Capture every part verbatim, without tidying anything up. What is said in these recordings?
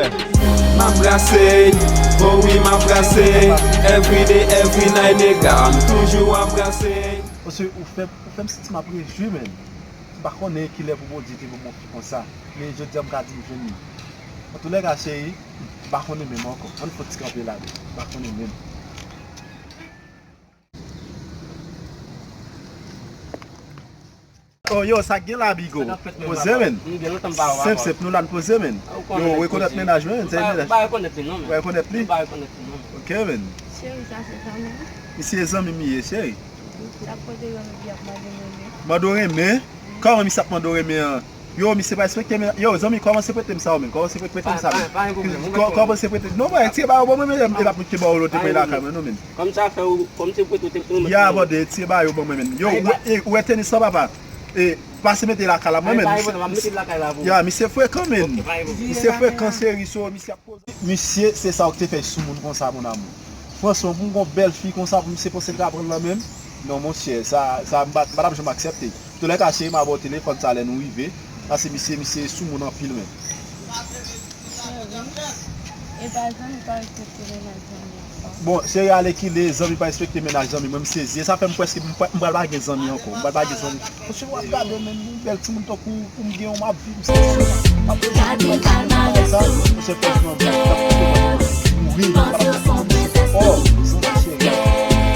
M ap brase, oh wi, m ap brase. Every day, every night, nèg, m toujou ap brase. Paske ou fè, ou fè m santi m ap rejwi, men. M pa konnen kilè pou Bondye te ban m yon fi konsa. Men jodi a m ka di m jwenn li. Antoulèka, cheri, m pa konnen menm ankò. Ann fè yon ti kanpe la, men. M pa konnen menm. Oh, yo, sa k gen la, Bigo? Poze, men. Senp, senp, nou la, n poze, men. Yo, rekonèt mennaj mwen, men. Ou pa rekonèt li, non, men. Ou pa rekonèt li? Ok, men. Cheri, sa se zanmi m. Misye zanmi m ye, cheri. L ap poze zanmi m, l ap mande w renmen. Mande w renmen? Kòman misye ap mande w renmen an? Yo, misye pa respekte men. Yo, zanmi, kòmanse prete m sa yo, men. Kòmanse prete, prete m sa, men. Pa, pa, pa gen pwoblèm. Kò-, kòmanse prete. Non, mwen, ti ba yo ban mwen, men, e pa pou ki ba yo lòt, e pa lakay mwen, non, men. Kòm sa fè ou, kòm se prete ou te, ou te. Ya, bòde, ti ba yo ban mwen, men. Yo, ou, e, ou wè tenis lan, papa? E, pase mete lakay la, mwen, men. Ya, misye frekan, men. Misye frekan, seri, so, misye ap poze. Misye, se sa ou te fè sou moun konsa, mon amour. Franchman, pou m gon bèl fi konsa, pou misye panse l ka pran l nan men m? Non, monchè, sa, sa, m pa, m pa t ap janm aksepte. Toulèka, cheri, m a ba w telefòn sa lè nou rive. Paske misye, misye sou moun anpil, men. Cheri, e pa zanmi pa respekte mennaj zanmi ankò. Bon, cheri, alèkile, zanmi pa respekte mennaj zanmi. Mwen, m sezi. E sa fè m prèske, m pral pa gen zanmi ankò. M pral pa gen zanmi. Monchè, w ap gade w menm, yon bèl timoun tankou ou, pou m gen yon, m ap viv, m sezi. M ap rejwenn yon bèl timoun konsa. Monchè, franchman, m ap mouri, m ap mouri. Oh, zanmi cheri.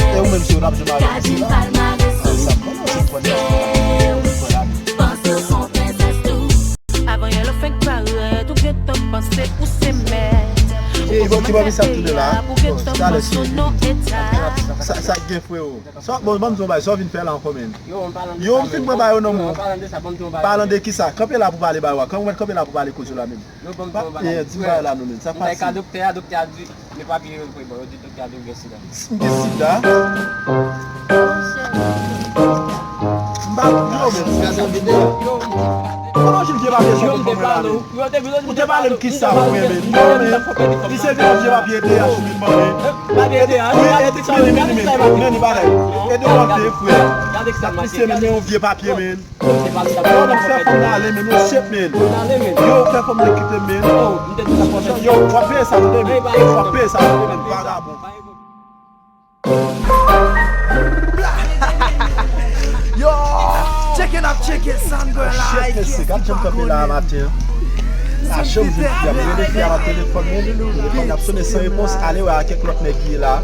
E ou menm, si w t ap jwenn avèk misye la? Sa, sa, non, non, se pwèl la. Pwèl la. Avan yèl ou fenk parèt, ou gentan panse ou se mèt. Cheri, bon, ki bò misye ap tounen la? Bon, talè, cheri. Sa, sa k gen, freo? Sa, bon, ban m di yon bagay, sa w vin fè la ankò, men? Yo, m fin pran ba yo non, men. Palan de kisa? Kanpe la pou pale ba yo a. Kanpe la pou pale koze la menm. Yo, ban m di yon bagay. Di m bagay la non, men. Sa fasil. M bay ka doktè a, doktè a di, men papye yo vre, bon, yo di doktè a di ou gen sida. M gen sida? M pa konn yo, men. Kote w jwenn vye papye sa pou fè mwen la, men? Ou te pale m kisa pou mwen, men? Non, men. Li se vin ap jwe papye D H ou vin mande. Papye D H, men li, men li, men li, bagay. Ede w antre, frè. Misye, men, men yon vye papye, men. Yo, men fè fanm nan ale, men, yon chep, men. Yo, fè fanm nan kite m, men. Yo, w ap peye sa, tande, men. W ap peye sa, tande, men. Vagabon. Yo, tcheke n ap tcheke Sandra la. Shit, mesye, gad jan m kanpe la a maten an. A, chanm jodi a, m rele fi a nan telefòn, men telefòn nan ap sonnen san repons, ale wè a kèk lòt nèg ki ye la.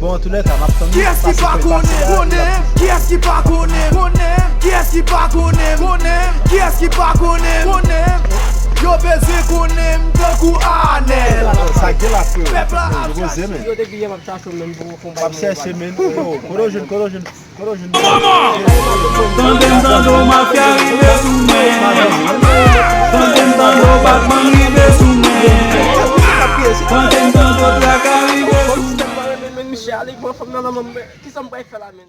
Bon, antoulèka, m ap tann. Kiyès ki pa konnen, konnen? Kiyès ki pa konnen, konnen? Kiyès ki pa konnen, konnen? Kiyès ki pa konnen, konnen? Yo bezwen konnen m tankou Anèl. Sa gen la, frè. Pèp la ap chache. Yo te gen m ap chache w menm pou w fè yon bagay. M ap chèche, men. Yo, kote w jwenn, kote w jwenn? Tande m, tande w, mafya rive sou mwen. Tande m, tande w, batman rive sou mwen. Tande m, tande w, traka rive sou mwen. Men misye ale pran fanm nan nan men m, men kisa m pral fè la, men?